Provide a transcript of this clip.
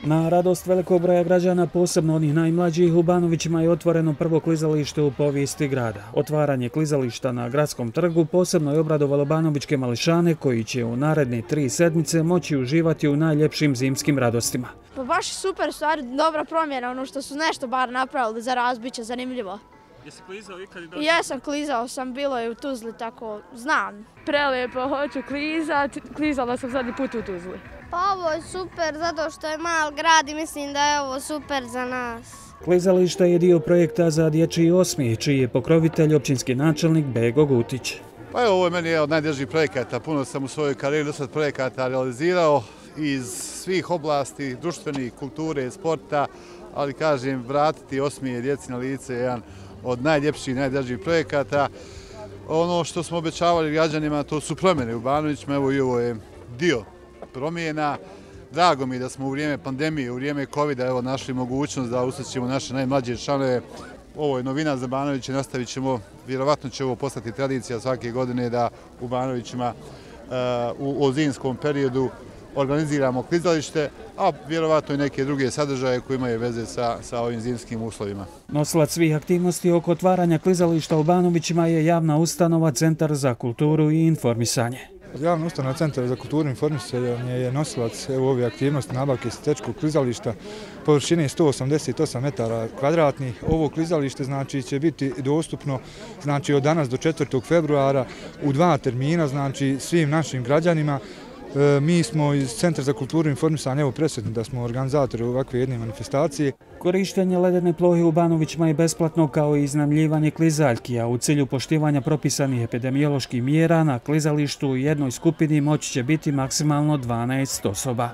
Na radost velikog broja građana, posebno onih najmlađih, u Banovićima je otvoreno prvo klizalište u povijesti grada. Otvaranje klizališta na Gradskom trgu posebno je obradovalo banovićke mališane koji će u naredne 3 sedmice moći uživati u najljepšim zimskim radostima. Pa baš super, stvari, dobra promjena, ono što su nešto bar napravili za raz, bit će zanimljivo. Jesi klizao ikad? Jesam, klizao sam, bilo je u Tuzli, tako znam. Prelijepo, hoću klizati, klizala sam zadnji put u Tuzli. Pa ovo je super zato što je mal grad i mislim da je ovo super za nas. Klizalište je dio projekta za dječji osmijeh, čiji je pokrovitelj općinski načelnik Bego Gutić. Pa evo, ovo je meni jedan od najdražih projekata. Puno sam u svojoj karijeri do sad projekata realizirao iz svih oblasti, društvenih, kulture, sporta, ali kažem, vratiti osmijeh djeci na lice je jedan od najljepših, najdražih projekata. Ono što smo obećavali građanima, to su promjene u Banovićima, evo i ovo je dio promjena. Drago mi je da smo u vrijeme pandemije, u vrijeme COVID-a našli mogućnost da usrećemo naše najmlađe članove. Ovo je novina za Banoviće, nastavit ćemo, vjerovatno će ovo postati tradicija svake godine da u Banovićima u zimskom periodu organiziramo klizalište, a vjerovatno i neke druge sadržaje koje imaju veze sa ovim zimskim uslovima. Nosilac svih aktivnosti oko otvaranja klizališta u Banovićima je javna ustanova Centar za kulturu i informisanje. Javna ustanova Centar za kulturu i informisanje je nosilac ove aktivnosti nabavke stečkog klizališta površine 188 metara kvadratnih. Ovo klizalište će biti dostupno od danas do 4. februara u 2 termina svim našim građanima. Mi smo iz Centra za kulturu i informisanje presretni da smo organizatori ovakve jedne manifestacije. Korištenje ledene plohe u Banovićima je besplatno kao i iznajmljivanje klizaljki, a u cilju poštivanja propisanih epidemioloških mjera na klizalištu u jednoj skupini moći će biti maksimalno 12 osoba.